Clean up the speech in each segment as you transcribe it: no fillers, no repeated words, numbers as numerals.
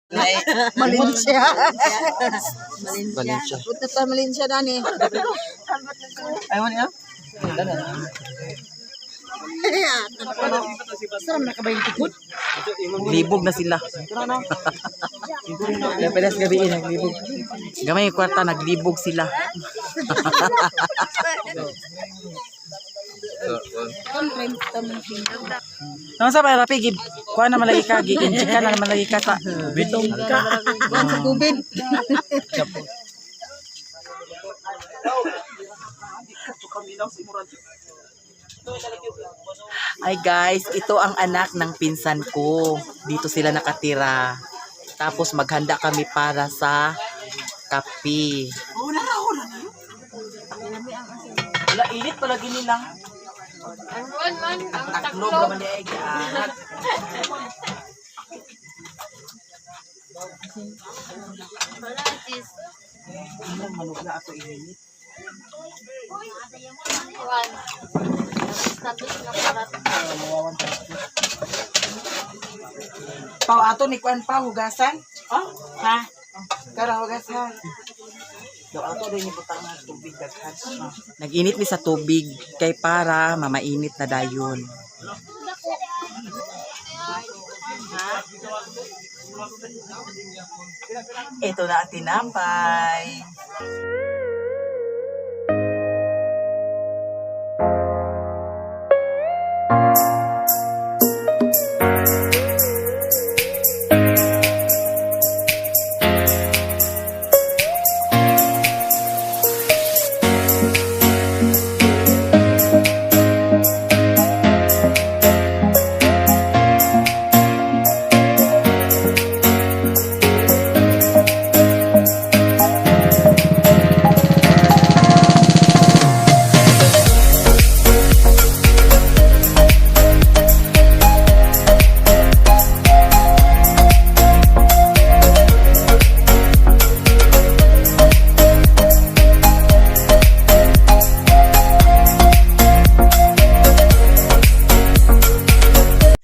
Malinsya. Valencia. Punta ta Malinsya dani. Ayaw niya? Sarap na kabayong tikod. Libog na sila. Lapidas gabi eh, naglibog. Gamay yung kwarta, naglibog sila. Naman sa para rapi, gib, kuha na malagi ka, giinjik ka na malagi ka sa bitong ka. Kuan sa kubid. Ay guys, ito ang anak ng pinsan ko. Dito sila nakatira. Tapos maghanda kami para sa kape. Wala, init pala gini lang. Man, ang Taklob taklob. naman ni ay gianat. Wala, sis. Ano, manugla ako init. One. Status na karat. Pau ato ni kuan pa hugasan? Oh, ha? Kara hugasan. Daw ato din ni butang ng tubig daghan. Nag-init mi sa tubig kay para mamainit na dayon. Ito na ang tinapay.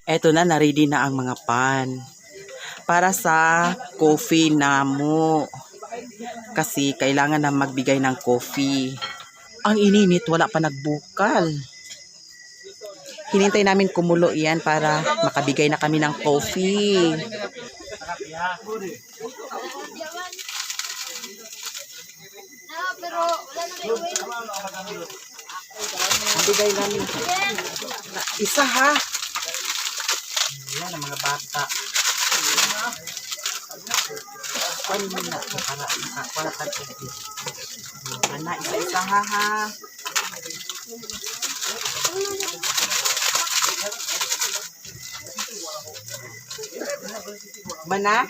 Eto na, naready na ang mga pan. Para sa coffee namo. Kasi kailangan na magbigay ng coffee. Ang ininit, wala pa nagbukal. Hinintay namin kumulo iyan para makabigay na kami ng coffee. Na, pero wala na kayo wait. Bigay namin. Isa ha. Yan ang mga bata. Kuan mo na para makakuha ka tubig. Ana, isa-isa ha ha. Mana?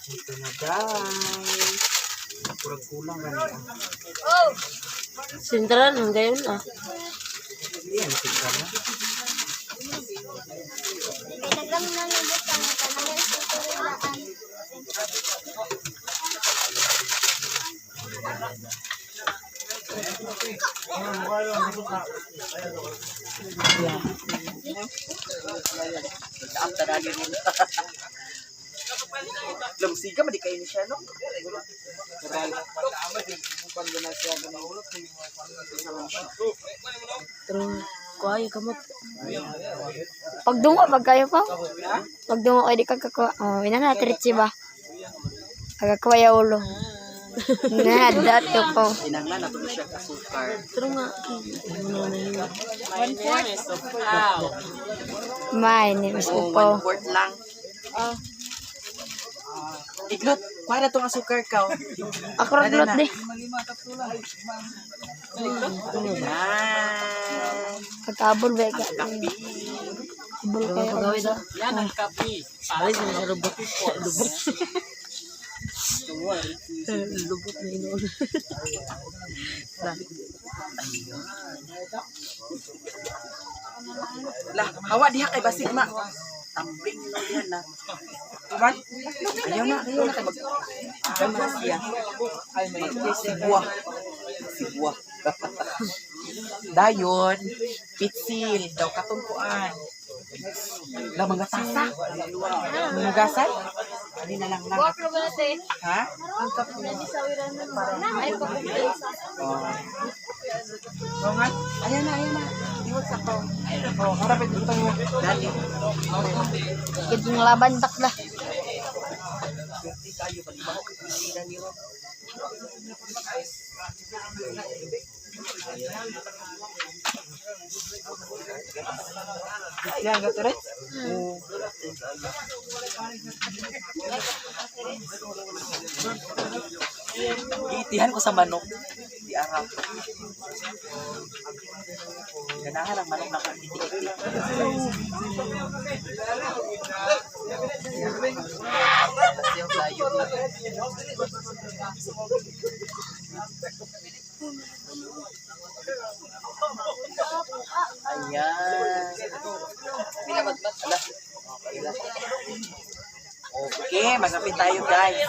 Ito na guys. Kurang kulang ba niya? Sentral, ang gayon ah. Hindi yan, tignan na. Nag-aap na rin. Lamsiga, madi kayo ni siya, no? Pero, kuha kamot. Pagdungo, pag kayo pa. Pagdungo, ay di ka kakuha. Oh, ina na, tritsi ba? Kagakuha ya ulo. Na, dato ko. Tinanglan na ito siya kasukar. Pero nga, One fourth. Wow. My name is Oh, Upo. one fourth lang. Iglot, kuha na itong asukar ka. Oh. Ako raglot di. Yan. Pagkabol ba ka? Kape. Abol kayo. Yan ang kape. Para sa lubot. Lubot. Lubot na inoon. Lah, hawa diha kay basig ma. Tambing na diha na. Tuman? Ayaw na kay mag. Ayaw na siya. Buah. Sigwa. Dayon, pitsil daw katungkuan. La mga tasa. Mga. Ani na lang lang. Ha? Oh. Oh, nga. Ayan na, ayan na. Iwag sa ko. Oh, harapin ito yung dali. Gid laban takla. Yan, gato rin? Oo. Giitihan ko sa manok. Di araw. Ganahan ang manok na kung iti-iti. Sayaw tayo. Ayan. Ala. Okay lang. Okay, magapit tayo, guys.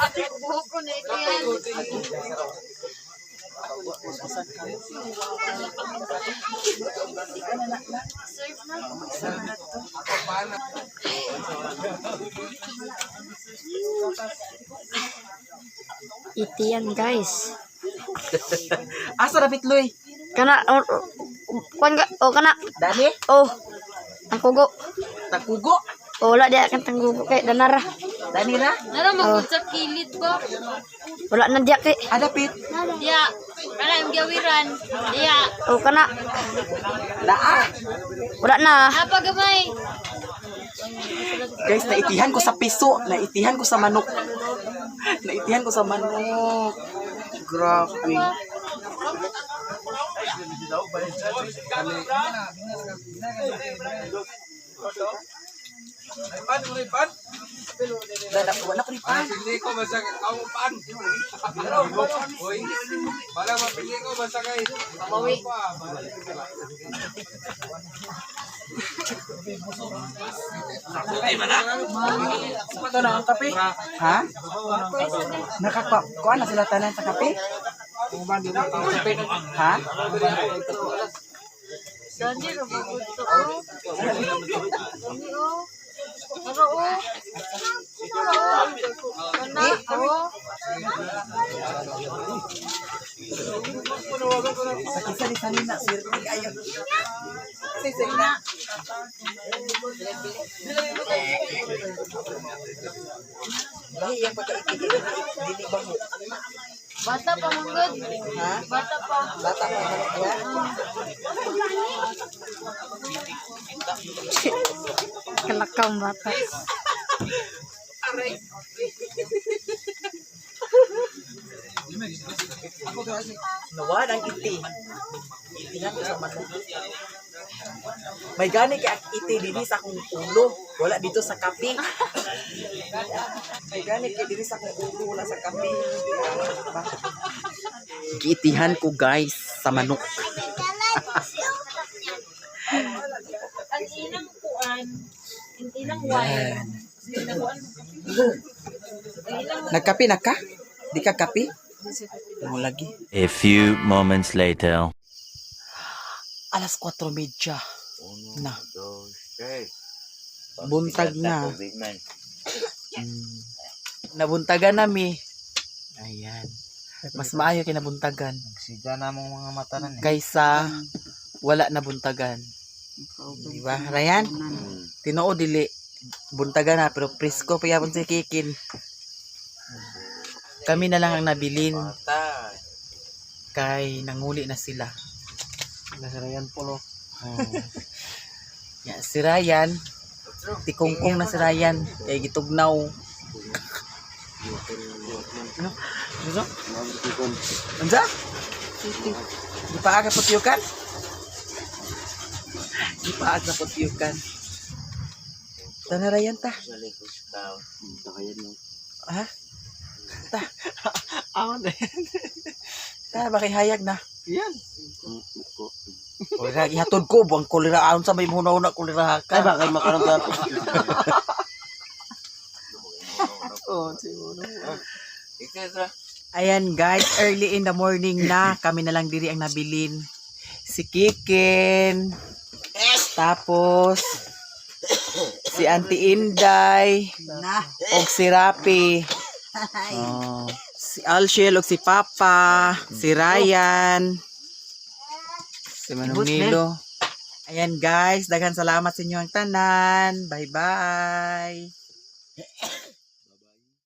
Itiyan, guys. Asa na bitloy? Kana oh, oh, kuan ka oh kana. Dani? Oh. Ang kugo. Takugo? Oh, wala diya kan tanggugo kay danara. Dani ra? Nara magud sa kilid ba? Wala na diya kay. Adapit? Diya. Kana yung gawiran. Diya. Oh, kana. Naa. Wala na. Apa gamay? Guys, naitihan ko sa piso. Naitihan ko sa manok. Naitihan ko sa manok. Grabe. Dada, wala ko ni pan. Pili ko basta ako pan. Hoy. Bala mapili ko basta kay. Mawi. Ito na ang kape. Ha? Nakakuha na sila tanan sa kape? Ha? Dani ra magud to. Oh. Dani oh. Nara oh. Nara oh. Kana oh. Sa kisa ni Sanina, swerte kayo. Say, say na. Lahi yung pagkaiti, dili dili ba mo? Bata pa manggod. Ha? Bata pa. Bata pa man kaya? Kalakaw ang bata. Nawad ang iti. Itihan ko sa manok. May gani kay ang iti dinhi sa akong ulo, wala dito sa kape. May gani kay dinhi sa akong ulo, wala sa kape. Giitihan ko, guys, sa manok. Ang inang kuan, ang inang wire. Nagkape na ka? Di ka kape? Mo lagi. A few moments later. Alas 4:30 na. Buntag na. Nabuntagan nami. Ayan. Mas maayo kay nabuntagan Siga na mong mga mata nan eh. kaysa wala nabuntagan. Di ba? Ryan? Tinuod dili buntagan na pero presko pa yapon si Kikin. Kami na lang ang nabilin kay nanguli na sila. Nasa Ryan Polo. Oh. Ya, si Ryan, tikungkong na si Ryan kay gitugnaw. Ano? Ano? Unsa? Di pa aga putyukan? Di pa aga putyukan. Tana Ryan ta. Ha? Ta. Ta, bakit hayag na? Yan. Kolera, ihatod ko, buang kolera, aon sa may muna-una kolera ka. Ay bakit makaroon ka? Oh, siguro. Ayan guys, early in the morning na. Kami na lang diri ang nabilin. Si Kikin. Tapos, si Auntie Inday. Na. Og si Rapi. Oh. Si Alshel og si Papa. Si Ryan. Si Manong Nilo. Ayan guys, daghan salamat sa inyo ang tanan. Bye-bye.